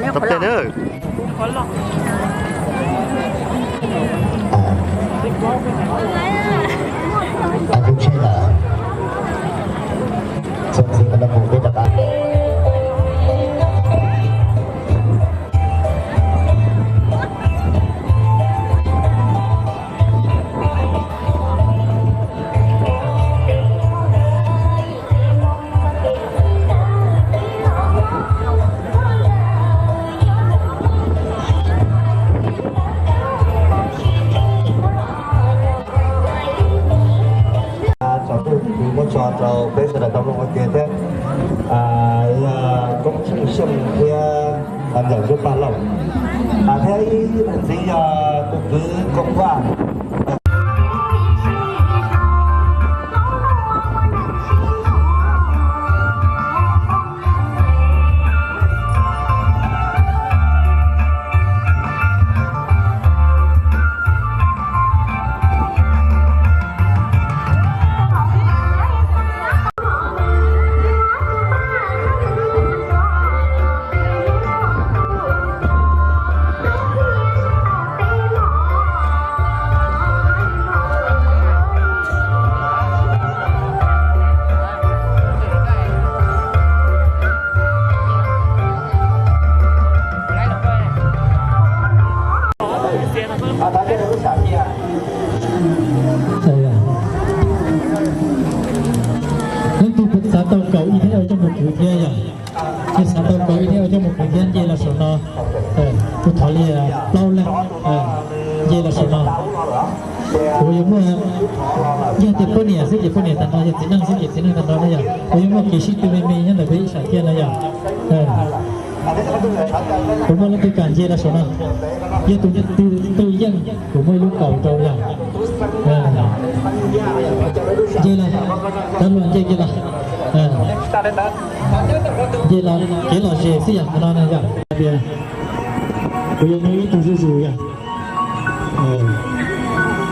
Tab tes na. Ai kuv tseg lawm. Txuas ntxiv qhov no mus peb rov qab. Tsaus ntuj, muab tso rau peb sawv daws tau mloog ua ke thiab. Yog Koob Tsheej Xyooj thiab Ntxawm Zuag Paj Lauj, thiab ib leej txiv yog tus kwv Koob Vaj. Leej twg xav tau kaum ib thiab coj mus kwv thiab yom? Leej xav tau kaum ib thiab coj mus kwv thiab nce los saum no. Kuv thov li plaub leeg nce los saum no. Kuv yuav muaj, yog tias poj niam xwb ces poj niam tag nrho, yog txiv neej xwb ces txiv neej tag nrho na yom. Kuv yuav muaj kev sib tw me me nyob ntawm peb ib sab thiaj no yom. Kuv muaj leej twg kam nce los saum no, yog tus twg yeej kuv muaj ib lub kaus rau yom. Nce los, cov hluas nce kiag los. Nce los kev lom zem xwb yom, qhov no na yom. Kuv yuav muaj ib tug zuj zus yom.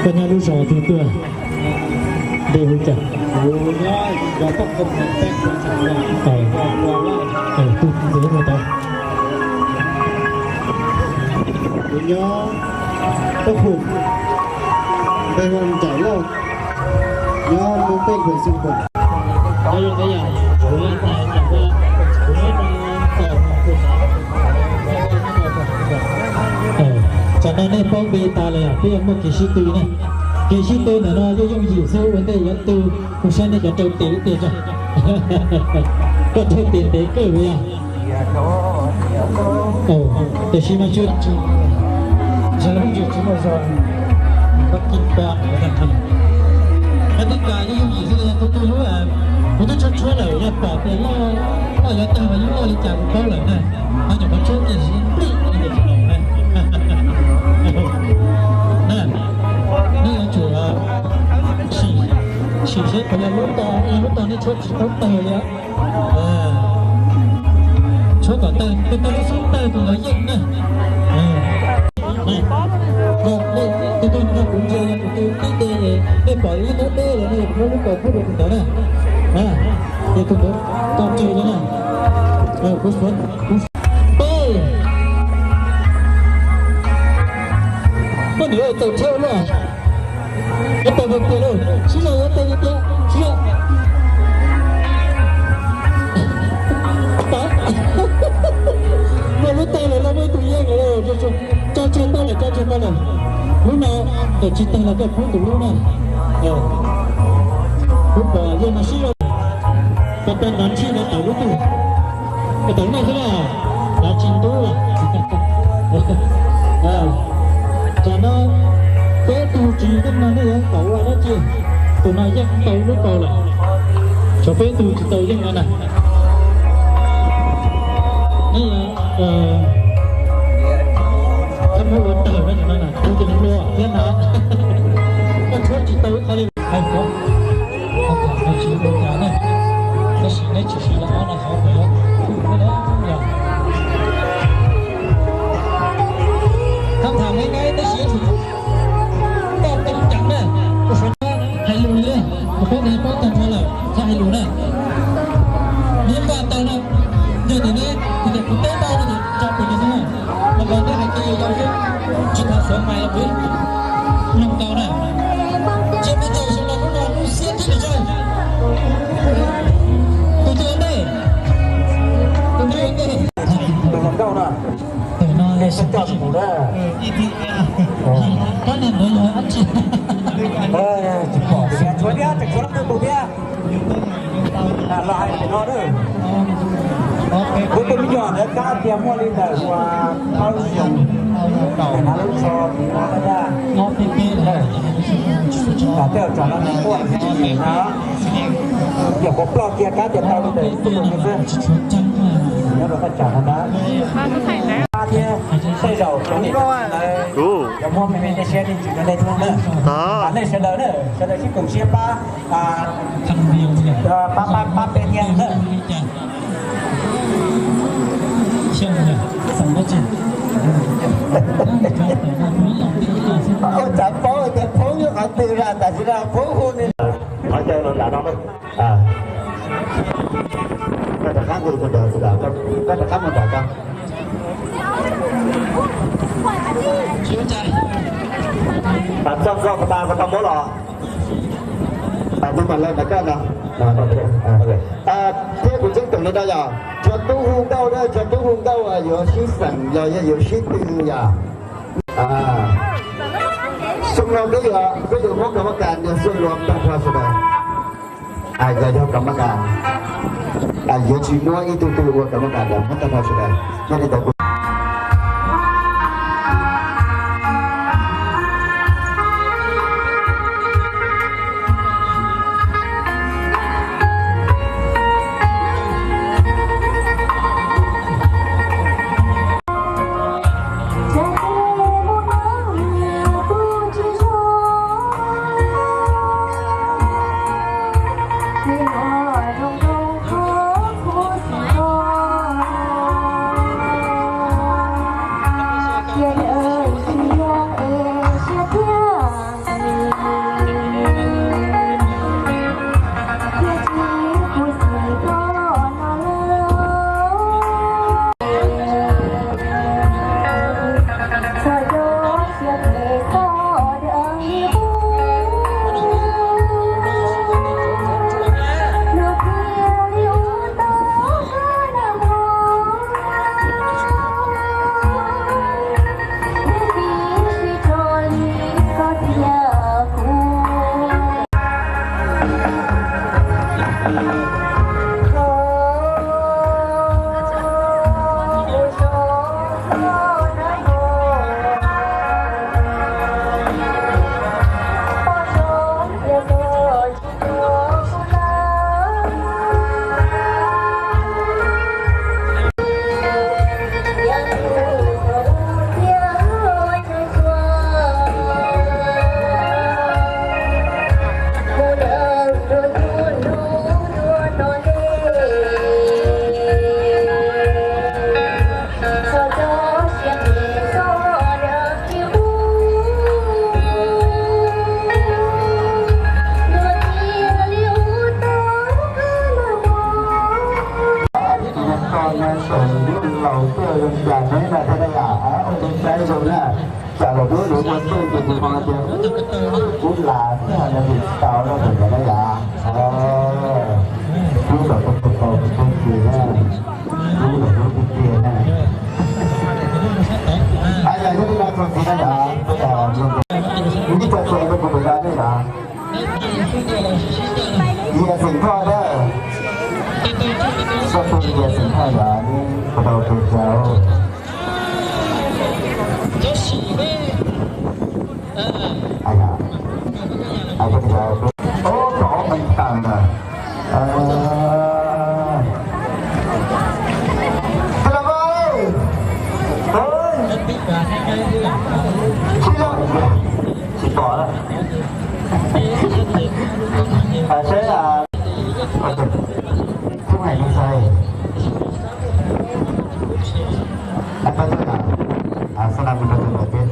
Koj nyob lub zos twg tuaj? Npe hu cas? Kuv nyob zos Paj Khoom, teb Paj Khoom. Tus ntxiv hu tau. Kuv nyob Paj Khoom, npe hu Ntxawm Lauj, nyob Moos Pej Khuam Xeev Khuam. Tam no nej paub npe tas lawm, peb yuav muaj kev sib tw na. Kev sib tw ntawm no yeej yooj yim xwb, ua ntej yuav tw kuv saib nej cov raug tes ib tiag tso. Koj raug tes ntev kawg li yog. Tiam sis mas tsuas, tsis muaj zog, koj tib kas, koj tib kas yeej yooj yim xwb, kuv twb lub, kuv twb tshuab tshuab lawm, yog pom tias loj, loj yuav tag mas yeej loj li cas kuv paub lawm na. Ho nyuam qhuav tshuab kiag sim plig li tias tsis tau na. Nej yuav tsum sim, sim seb puas yog lub to, yog lub to nej tshuab tsis tau tawg li. Tshuab kom tawg, tawg tawg lub xub tawg tus ntawd yeej na. Tus twg nrog kuv ntsia yog tus twg tib de, nej pom ib hnub deb los nej yuav muab lub kaus pub rau tus ntawd na. Ces tus ntawd tau tseg li na. Kuv suav, kuv suav. Peb, koj niam txaus thiab lauj. Yuav tau tiag tiag lauj, sib zog yuav tau tiag tiag, sib zog. Muaj lub tawg lawm, muaj ib tug yeej lawm, tso tseg tau lawm, tso tseg tau lawm. Lub no, tsis tawg los koj pub tus lub na. Kuv pom yeej no sib zog. Koj tau nrov ntshiab no tawm lub twg? Koj tawm nej xwb na, nrov tsis ntub. Tam no peb tug tsis yeej no nej yuav kom ua dab tsi? Tus no yeej tau lub kaus lawm, tshuav peb tug tsis tau yeej no na. Nej yuav, koj muab ua tawg no, kuv tus hlua thiab na. Koj tshuab tsis tau ib qho li. Hais kov, koj tham no tsis ua cas na, tab sis neb tsis siv los ob no hov pes los kuj yog. Koj tham neb neb tab sis yuav tsum koj tau ceev na, koj suav hais lus li, kuv paub neb paub tag nrho lawm, txhob hais lus na. Neb npaj tau na, Tus ne, kuv tias kuv teb tau rau tus tso pem no xwb, no mas nej hais tias yog yau xwb, tsis tau sawv mais los kuv mloog tau na. Tsis me ntsis sawv daws lub no lub siab thiab li tso. Tus twg ua ntej? Tus twg ua ntej? Tus hluas nkauj no. Tus no nej sawv coj mus na. Koj niag ntawd yog dab tsi? Tsis pom tias tshuav thiab, tseem tshuav leej twg tus thiab. Los hais tias no na, kuv tus me nyuam ntawd kab tias muaj li ntawm uas plaub xyoos, tes hnav lub tsho tiv no na. Tej zaum tsam no nws muaj no, yog kuv ploj kiag kab tias tau li ntawm ib tug xwb. Nyob rau thaj tsam no na, thiab tej zaum tus me nyuam ntawd yog muab me me tej siab nej tsis nco nej thiab na. Nej sawv daws na, sawv daws sib koom siab pab, pab pab pab peb thiab na. Ua tsav paub tias Phoob yog qhov twg na, tam sim no Phoob hu li. Qhov chaw no nram no, koj rov qab mus nram, koj rov qab mus nram ko. Txog koj pas tas koj tau muab los. Tus mas lawm ntawm koj no. Thiab kuv ceeb toom li no yog, cov tub hu nkauj, cov tub hu nkauj yuav sib xeem los yog yuav sib tw yom. Xyoo no peb yuav, peb yuav muab kab mab kas niag xuaj lua tag nrho sawv daws. Yog yog kab mab kas, yuav tsis muab ib tug twg ua kab mab kas, muab tag nrho sawv daws. Nyob li ntawd kuv Tau na, tau lub laus tuaj zoo cas neb na, thaj dab yam ua zoo saib zoo na. Tsam los lub lub ua tuaj ces tus no tias kub las thiab no tis tau no tus thaj dab yam. Lub laus tuaj tau tus tub ki na, lub laus lub tiag tiag na. Yog yog li no txog tus thaj dab yam, ib txog txog rau kuv tus dab nej yom. Yias xeem Thoj na, txoj tus Yias xeem Thoj yom, neb puas tau tus cau. Ub, tov me tas na. Tsis los, tsis los, tsis pom. Seb, tub hais li xai. Xab na mus rau tus ntawd thiab.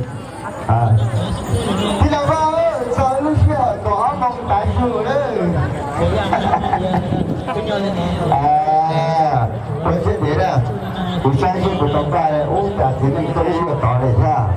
Tij laug Vaj, txog lub sij hawm kaum ob moos tav su lawm. Kuv saib seb puas tau paj ub, cas txiv neej tuaj ib zuag tod li thiab.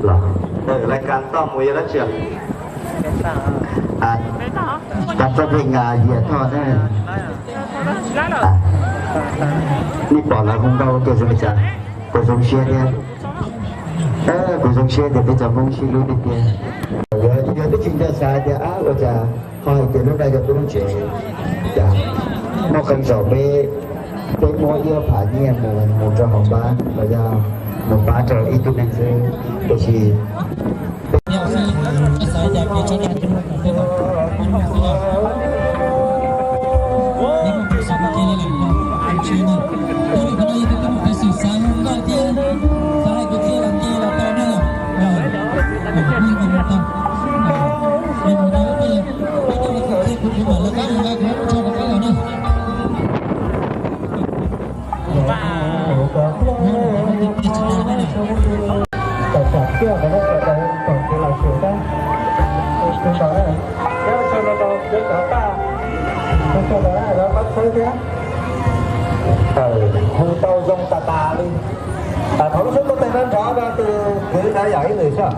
Los, laj kas toj mus yog dab tsi? Kas txoj pheej ngas yias thoj ne. Nej pom lawv hu nkauj ua ke zoo li cas? Kuv zoo siab thiab. Kuv zoo siab tias peb cov Hmoob sib hlub tiag tiag. Yog twb tsis nco xav tias ab ua cas ho hais tias lub no yog peb lub tsev, cas muaj qee zaum peb, peb muab ib phav nyiaj mus, mus rau hauv npab los yog mus pab rau ib tug neeg xwb, tiam sis Hu tau zoo tas tas li. Thov lub xub koj tes nrov nrov rau tus kwv na, yog ib nws xwb.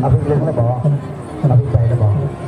Abi lug na bos, abi pais na bos.